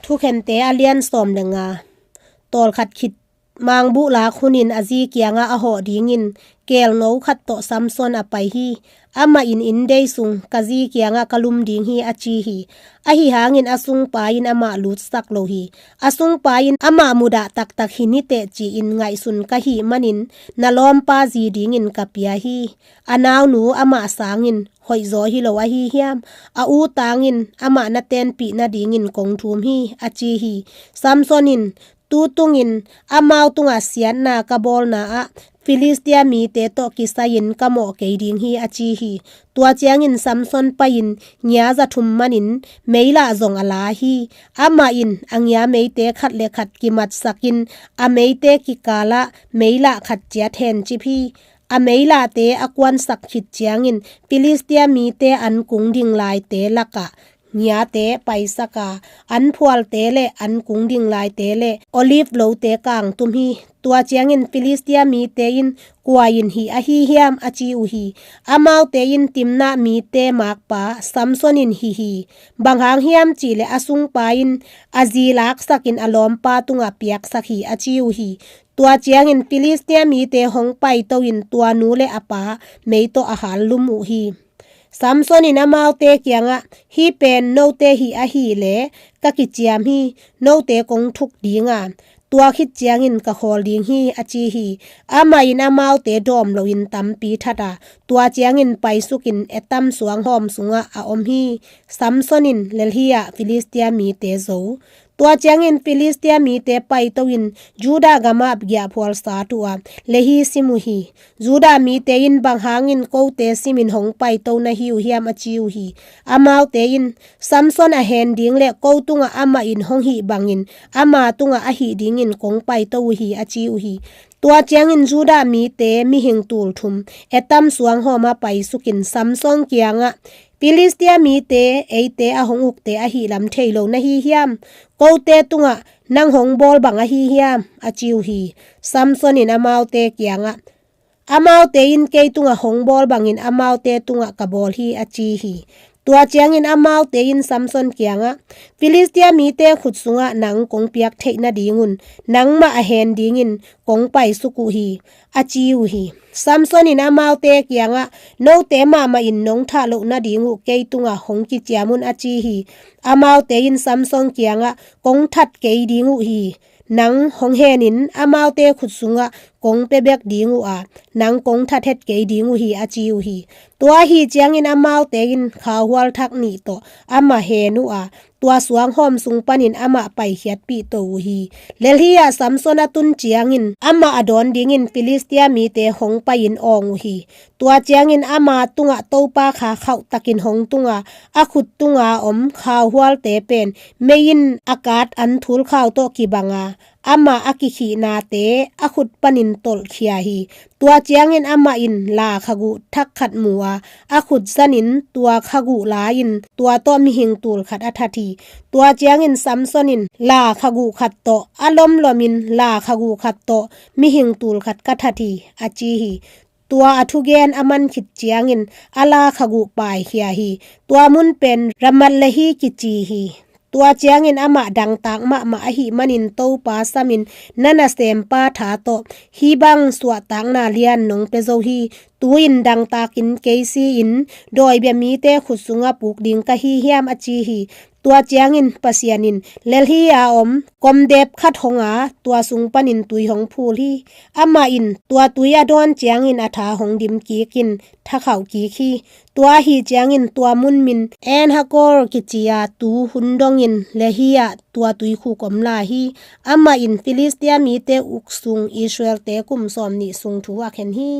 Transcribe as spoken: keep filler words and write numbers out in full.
Thukhente a lian sawm le nga. Tawlkhat khit mangbuh lak hunin a zi kiangah a hawh dingin keelno khat tawh Samson a pai hi. Amah in, "Inn dei sung ka zi kiangah ka lum ding hi," a ci hi. Ahi hangin a sungpa in amah lutsak lo hi. A sungpa in amah mudah taktak hi niteh ci-in ngaihsun ka hih manin na lawmpa zi dingin ka pia hi. A naunu amah sangin hoihzaw hi lo ahi hiam? A u tangin amah na tenpih nadingin kong thum hi, a ci hi. Samson in, "Tu tungin amau tungah siatna ka bawlna ah Filistia mite tawh kisai-in ka mawh kei ding hi," a ci hi. Tua ciangin Samson pai-in ngia za thum manin meilah zong a la hi. Amah in a ngia meite khat le khat kimatsakin a meite kikalah meilah khat ciat hencip hi. A meilahte a kuansak khit ciangin Filistia mite an kung ding laite lakah ngiate paisak a, an phualte le an kung ding laite le olive lote kangtum hi. Tua ciangin Filistia mite in, "Kua in hih ahi hiam?" a ci uh hi. Amaute in, "Timnah mite makpa Samson in hih hi. Bang hang hiam cihleh a sungpa in a zi laksakin a lawmpa tungah piaksak hi," a ci uh hi. Tua ciangin Filistia mite hong paito-in tua nu le a pa mei tawh a hal lum uh hi. Samson in amaute kiangah, "Hih pen note hih ahih leh ka kiciam hi. Note kong thuk ding a, tua khit ciangin ka khawl ding hi," a ci hi. Amah in amaute dawm loin tampi that a, tua ciangin paisukin Etam suanghawm sungah a om hi. Samson in Lehi ah Filistia mite zo. Tua ciangin Filistia mite paito-in Judah gamah giahphual sat uh a, Lehi sim uh hi. Judah mite in, "Bang hangin kote simin hong paito na hi uh hiam?" a ci uh hi. Amaute in, "Samson a hen ding le ko tungah amah in hong hih bangin ama tungah a hih dingin kong paito uh hi," a ci uh hi. Tua ciangin Judah mite mihing tul thum Etam suanghawm ah paisukin Samson kiangah, "Filistia mite eite a hong ukte ahih lam thei lo na hi hiam? Kote tungah nang hong bawl bang ahi hiam?" a ci uh hi. Samson in amaute kiangah, "Amaute in kei tungah hong bawl bangin amaute tungah ka bawl hi," a ci hi. Tua ciangin amaute in Samson kiangah, "Filistia mite khut sungah nang kong piak theih nadingun nangmah a hen dingin kong paisuk uh hi," a ci uh hi. Samson in amaute kiangah, "Note mahmah in nong thah loh nading uh kei tungah hong kiciam un," a ci hi. Amaute in Samson kiangah, "Kong that kei ding uh hi. Nang hong henin amaute khut sungah kong pia bek ding uh a, nang kong that het kei ding uh hi," a ci uh hi. Tua ahi ciangin amaute in khauhual thak nih tawh amah hen uh a, tua suanghawm sung panin amah paikhiatpih to uh hi. Lehi ah Samson a tun ciangin amah a dawn dingin Filistia mite hong pai-in awng uh hi. Tua ciangin ama tungah Topa kha khauhtakin hong tung a, a khut tunga om khauhualte pen mei in a kat an thulkhau tawh kibang a, amah a kikhihnate a khut panin tolhkhia hi. Tua ciangin amah in la khaguh thak khat mu a, a khut zanin tua khaguh la-in tua tawh mihing tul khat a that hi. Tua ciangin Samson in, "La khaguh khat tawh a lomlomin la khaguh khat tawh mihing tul khat ka that hi," a ci hi. Tua a thugen a man khit ciangin a la khaguh paikhia hi. Tua mun pen Ramath Lehi kici hi. Tua ciangin amah dangtak mahmah ahih manin Topa samin na nasempa tha tawh hih bang suahtakna lian nong pia zo hi. Tu-in dangtakin kei si-in dawibia mite khut sungah puk ding ka hi hiam, a ci hi. Tua ciangin Pasian in, "Lehi a om komdep khat hong a, tua sung panin tui hong phul hi. Amah in tua tui a dawn ciangin a tha hong dim kikin thakhauh kik hi." Tua ahi ciangin tua mun min En Hakol kici a, tu hun dongin Lehi ah tua tuikhuk om lai hi. Amah in Filistia mite uk sung Israelte kum sawm nih sung thu a khen hi.